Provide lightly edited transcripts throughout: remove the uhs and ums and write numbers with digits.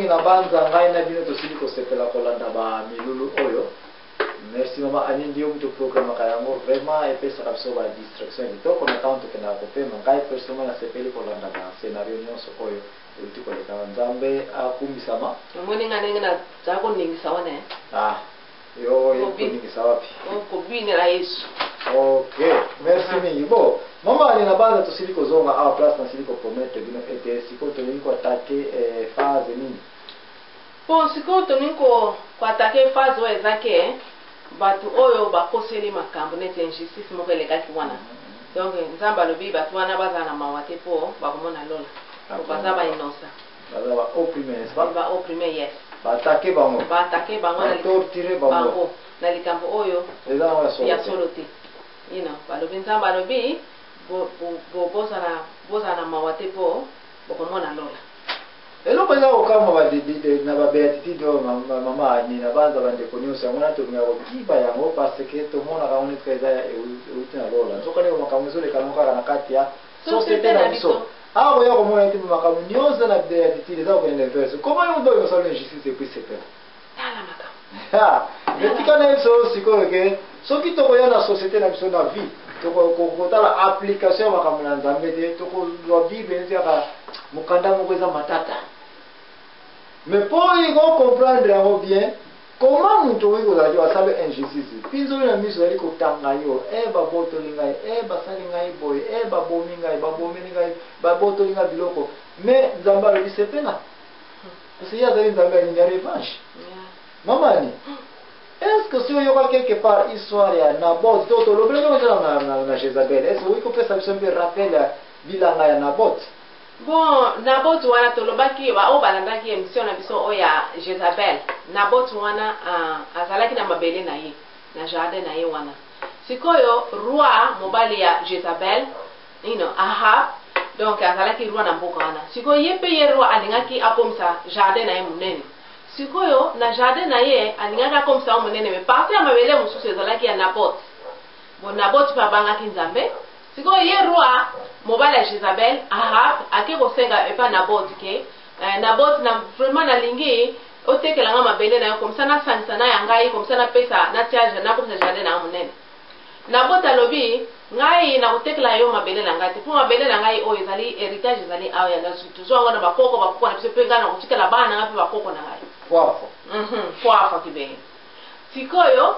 mingi na banza ngai na bino tosili kosepela kolanda ba milulu oyo. Merci mama Annie ndi yo mutu programmaka yango vraiment epesaka biso ba distraction ya kitoko na tango tokendaka kopema. Ngai personnellement nasepeli kolanda ba scenario nyonso oyo euti koleka. Nzambe akumisama. Omoni nga ndenge nazala koningisa wana eh? Ah, yo oyebi koningisa wapi? Kobinela Yesu. Ok, merci mingi. Bon, mama Annie na banza tosili kozonga awa place nasili kopromettre bino ete sikoyo tolingi koattaquer phase nini? Bon, sikoyo tolingi koattaquer phase oyo eza ke bato oyo bakoseli makambo neti injustice moko elekaki wana. Donc Nzambe alobi bato wana bazala na mawa te mpo bakomona lola. Po baza ba innocent. Baza ba opprimé, n'est-ce pas? Ba opprimé, yes. Baattaquer bango. Baattaquer bango na Batorturer bango. Bango na likambo oyo eza nango ya solo ya te. Solo te. Balobi Nzambe alobi bozala na mawa te mpo bokomona lola. Eloko eza kokamwa na babéatitude oyo, mama Ani, na banza bandeko nyonso, yango wana tolingaka kokiba yango parce que tomonaka yango neti kaka eza euti na lola. Nzoka ndeko makambo ezoleka nango kaka na kati ya société na biso awa. Koya komona ete makambo nyonso na béatitude eza kokende l'inverse. Comment yo moto oyo osala injustice et puis sepela? Tala makambo. Etika na biso sikoyo ke soki tokoya na société na biso na vie, tokotala application ya makambo na Nzambe te, tokozwa Bible neti kaka mokanda moko eza matata. Mais mpo kocomprendre yango bien, comment moto okoki kozalaki basali injustice, mpinzoli na miso ezali kotanga yo, e babotoli ngai, e basali ngai boye, e babomi ngai, babomeli ngai, babotoli ngai biloko, mais Nzambe alobi sepela parce que ye azali Nzambe ya nini? Ya revanche. Mama Ani, est ce que si oyoka quelque part histoire ya Naboth to tolobelaki yango eza na Jezabel, est ce que okoki kopesa biso mpe rappel ya bilanga ya Naboth? Bon, Naboth wana tolobaki, oyo balandaki émission na biso oyo ya Jezabel, Naboth wana azalaki na mabele na ye na jardin na ye wana. Sikoyo roi mobali ya Jezabel, Ahab, donc azalaki roi na mboka wana. Sikoyo ye mpe ye roi alingaki akomisa jardin na ye monene. Sikoyo na jardin na ye alingaki akomisa yango monene, mais partie ya mabele mosusu ezalaki ya Naboth. Bon, Naboth mpe abangaki Nzambe. Sikoyo ye roi mobali ya Jezabel Ahab ake kosenga epa Naboth ke Naboth na vraiment nalingi otekelanga mabele na yo, comme ça nasangisa na ya ngai, comme ça napesa natia nakomisa jardin na yo monene. Naboth alobi: ngai nakotekela yo mabele na ngai te, mpo mabele na ngai oyo ezali héritage, ezali awa ya tozwa yango na bakoko bakoko na biso, mpe ngai nakotikela bana na ngai mpe bakoko na ngai. Fwafwa. Fwafa kibenge. Sikoyo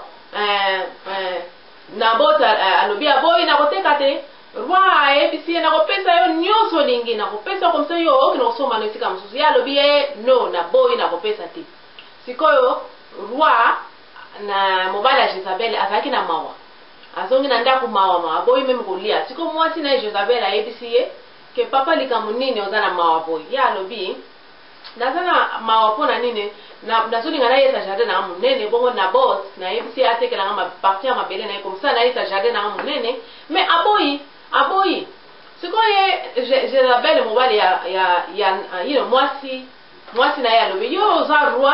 Naboth alobi aboyi, nakoteka te. Roi ayebisi ye: nakopesa yo nyonso olingi, nakopesa comme ça yo okende kosomba na esika mosusu. Ye alobi ye no, naboyi, nakopesa te. Sikoyo roi na mobali ya Jezabel azalaki na mawa, azongi na ndako mawa mawa, aboyi même kolia. Sikoyo mwasi na ye Jezabel ayebisi ye ke: papa, likambo nini oza na mawa boye? Ye alobi: naza na mawa mpo na nini? Nazolinga nayesa jardin nanga monene, bongo Naboth nayebisi ye atekelanga partie ya mabele na ye, comme ça nayesa jardin nanga monene, mais aboyi, aboyi. Sikoyo ye Jezabel mobali ya mwasi na ye alobi: yo oza roi,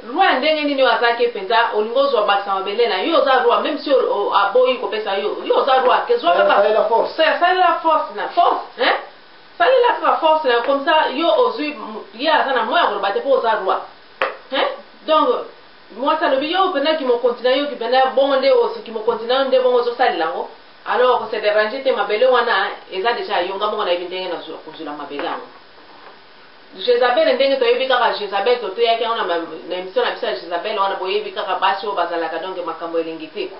roi ya ndenge nini oyo azalaki mpenza olingi ozwa bakisa mabele na yo? Oza roi, même si aboyi kopesa yo, yo oza roi, kezwa kaka. Salela force. Salela force na force, hein? Salela kaka force na yo, comme ça yo ozwi, ye aza na moya koloba te mpo oza roi, hein? Donc mwasi alobi: yo mpenza kimokonzi na yo mpenza bongo nde kimokonzi na yo nde bongo ozosalela yango. Alors kose déranger te, mabele wana eza déjà yo, nga moko nayebi ndenge kozwela mabele yango. Jezabel, ndenge toyebi kaka Jezabel, totoyaki yango na émission na biso ya Jezabel wana. Boyebi kaka basi oyo bazalaka, donc makambo elingi te.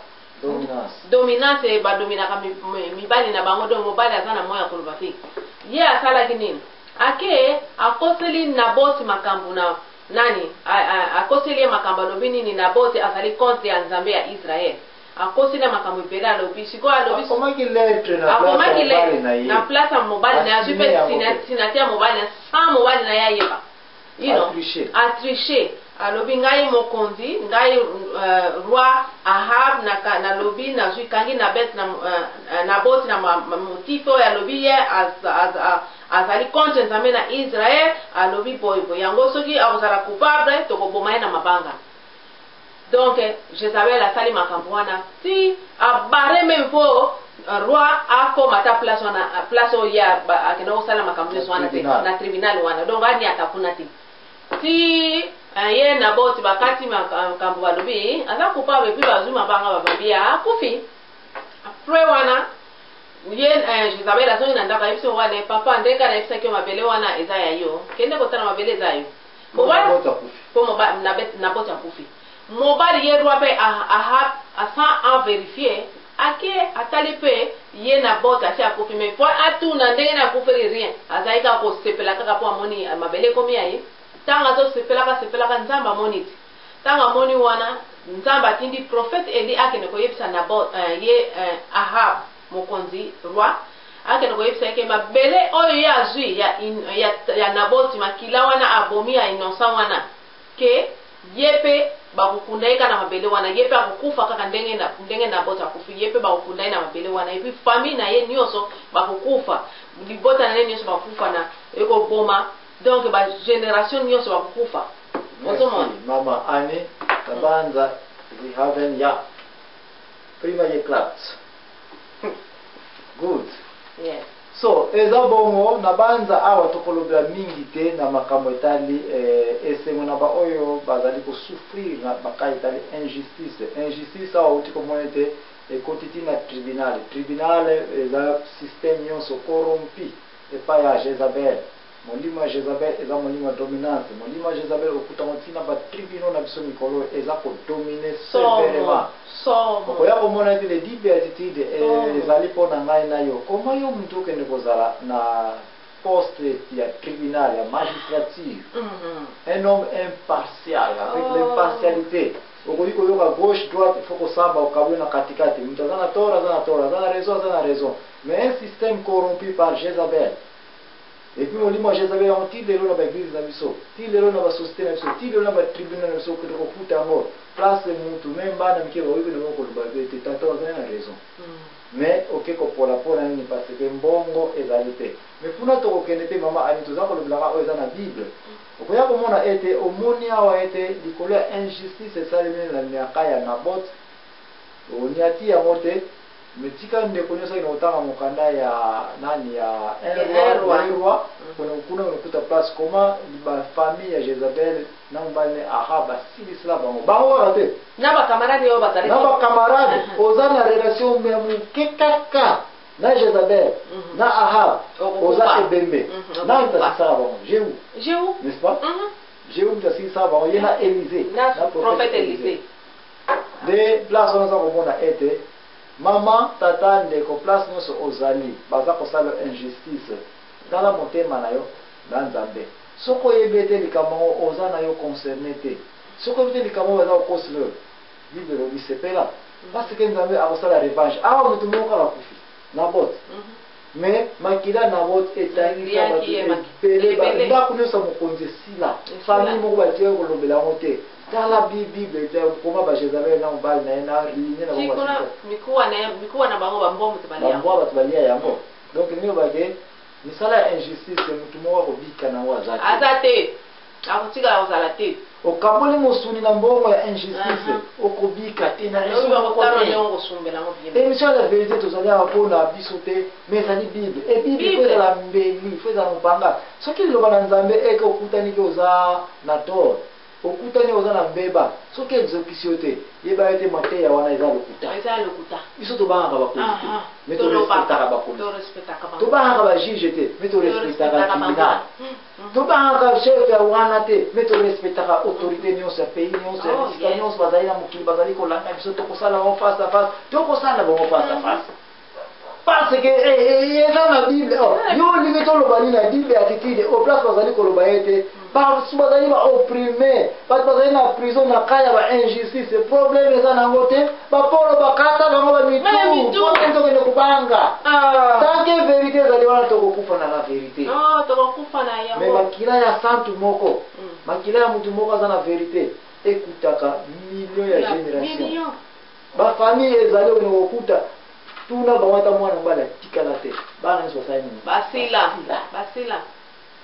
Dominance. Dominance, badominaka mibali na bango, donc mobali aza na moya koloba te. Ye asalaki nini? Ake akoseli Naboth makambo na nani, akoseli ye makambo. Alobi nini? Naboth azali contre ya Nzambe ya Israel. Akoseli ye makambo ebele. Alobi sikoyo, alobi akomaki lettre na place akomaki ya mobali na ye. Na place ya mobali na ye, azwi mpe Asime yango te. Signature ya mobali na sans mobali na ye ayeba. Atriche. Atriche. Alobi: ngai mokonzi, ngai roi Ahab, nalobi nazwi kangi Nabet na Nabot na motif oyo alobi ye azali contre Nzambe na Israel. Alobi boye boye, yango soki akozala coupable, tokoboma ye na mabanga. Donc Jezabel asali makambo wana ti abarrer même mpo roi akoma ata place wana, place oyo ye akenda kosala makambo nyonso wana te. Tribunal. Na tribunal wana, donc aniata kuna te. Ti ye Naboti bakati makambo, balobi aza coupable, et puis bazwi mabanga, babambi, akufi. Après wana, ye Jezabel azongi na ndako, ayebisi wana: "Papa, ndenge nayebisaki yo, mabele wana eza ya yo, kende kotala, mabele eza ya yo." Po Naboti akufi. Mobali ye roi mpe Ahab, sans vérifier, ake atali mpe ye Nabot asi akufi. Mais po atuna ndenge na akufeli, rien. Azali kaka kosepela kaka mpo amoni mabele ekomi ya ye. Ntango azosepelaka sepelaka, Nzambe amoni ti. Ntango amoni wana, Nzambe atindi prophète Eli akende koyebisa Nabot, ye Ahab mokonzi roi, akende koyebisa ye ke mabele oyo ye azwi ya Naboti, makila wana abomi ya innocent wana, ke ye mpe bakokunda ye kaka na mabele wana. Ye mpe akokufa kaka ndenge Naboti akufi. Ye mpe bakokunda ye na mabele wana, et puis famille na ye nyonso bakokufa, libota na ye nyonso bakokufa na ekoboma. Donc bagénération nyonso bakokufa. Ozomona? Mama Annie Kabanza, Sie haben ja prima geklappt. Good. Yes. So eza bongo na banza awa tokolobela mingi te na makambo etali esengo na baoyo bazali kosouffrir na makambo etali injustice. Injustice awa outi komona ete ekoti ti na tribunal. Tribunal eza système nyonso corrompu epai ya Jezabel. Molimo ya Jezabel eza molimo ya dominance. Molimo ya Jezabel okutango ntina batribunaux na biso mikolo eza kodominer sévèrement. Okoya komona ete les 10 béatitudes ezali mpo na ngai na yo. Koma yo motu okende kozala na poste ya tribunal, ya magistrature, un homme impartial avec l'impartialité, okoki koyoka gauche, droite, il faut kosamba, okabwe na katikati. Moto aza na tort, aza na tort, aza na raison, aza na raison. Mais un système corrompu par Jezabel. Et puis molimo ya Jezabel yango ti lelo na baéglise na biso, ti lelo na basociété na biso, ti lelo na batribunal na biso. Okende kokuta yango place mutu, même bana mike bakoki kende koloba ete tata azali na raison, mais oke kopola mpona nini? Parce que mbongo ezali te. Mais kuna tokokende te. Mama Ani, toza kolobelaka oyo eza na Bible. Okoya komona ete omoni awa ete likolo ya injustice esalemi na miaka ya Nabot, oniati yango te. Mais tika ndeko nyonso akende kotanga mokanda ya nani, ya 1 Roi, roi. Kuna onokuta place comment bafamille ya Jezabel na mobali ne Ahab basilisila bango, bango kaka te. Na bacamarade oyo bazali. Na bacamarade. Oza na relation ya moke kaka na Jezabel, na Ahab, oza ebembe. Nani tasisaka bango? Jéhu. Jéhu. N'est-ce pas? Jéhu mutu asilisaka bango, ye na Élisée. Na prophète Élisée. Nde place wana oza komona ete mama, tata, ndeko, place nyonso ozali, baza kosala injustice, tala motema na yo na Nzambe. Soki oyebi ete likambo yango oza na yo concerné te, soki oyebi te likambo oyo baza kokosela oyo, Bible elobi sepela, parce que Nzambe akosala revanche. Awa moto moko kaka akufi, Nabot, mais makila Nabot etangisa bato ebele. Ndako nyonso ya mokonzi esila, famille moko batikaki kolobela yango te. Tala Bible koma baJezabel na mobali na ye na ligne na bango, mikuwa na bango, bambwa moto balia. Bambwa bato balia yango. Donc ndenge bake misala ya injustice, motu moko akobika nango aza te. Aza te, akotikala kozala te. Okaboli mosuni na mbongo ya injustice, okobika te na raison moko te. Émission ya vérité, tozali awa mpona biso te, mais ezali Bible. E Bible faut ezala mbeli, faut ezala mopanga. Soki liloba na Nzambe eke okutani ke oza na tort, okutani oza na mbeba, soki ezokisi yo te, yeba ete mateya wana eza lokuta. Eza lokuta. Biso tobangaka bakonzi te, mais torespectaka bakonzi. Tobangaka bajuge te, mais torespectaka tribunal. Tobangaka chef ya wana te, mais torespectaka autorité nyonso ya pays nyonso, ya bisika nyonso bazali na mokili, bazali kolanda biso. Tokosala bango face à face, tokosala bango face à face, parce que eza na Bible. Yo olingi toloba nini na Bible? Attitude au place bazali koloba ye te, basu bazali baopprimé, bato bazali na prison na ka ya bainjustice. Problème eza nango te. Bapolo bakata bango bamitu, tokende kobanga. Tant que vérité ezali wana, tokokufa na la vérité. Mais makila ya santu moko, makila ya mutu moko aza na vérité, ekutaka million ya génération. Bafamille ezali okende kokuta, tuna bango, ata mwana mobali atikala te, bana nyonso basali nini? Basila, basila,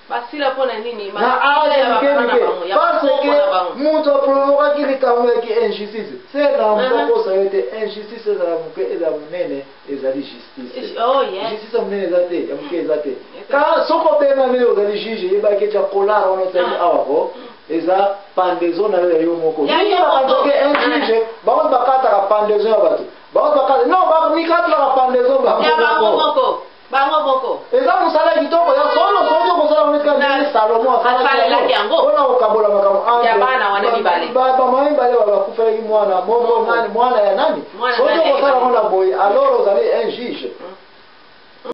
basila. Mpo na nini? Na age mike mike, parce que moto aprovokaki likambo yaki injustice. Se na moto akosa yo te. Injustice ezala moke, ezala monene, ezali justice. Justice ya monene eza te, ya moke eza te. Ka soki obengami ozali juge, yebaki etya kolara wana osali awa ko. Eza pendaison na yo ya yo moko. Ya Mingi yo moko. bakanzaki un juge, bango bakataka pendaison ya bato. Bango bakata non, bamikatelaka pendaison bango Ya bango moko. moko, bango moko. Eza mosala kitoko ya solo soki okosala ngo neti kaka ndenge Salomo asalelaki yango. mpona kokabola makambo Ya entre bana wana mibale. bamama mibale bakufelaki mwana moko Moko. nani, mwana ya nani. Mwana Soki nani okosala ya ngo na boye, alors ozali un juge.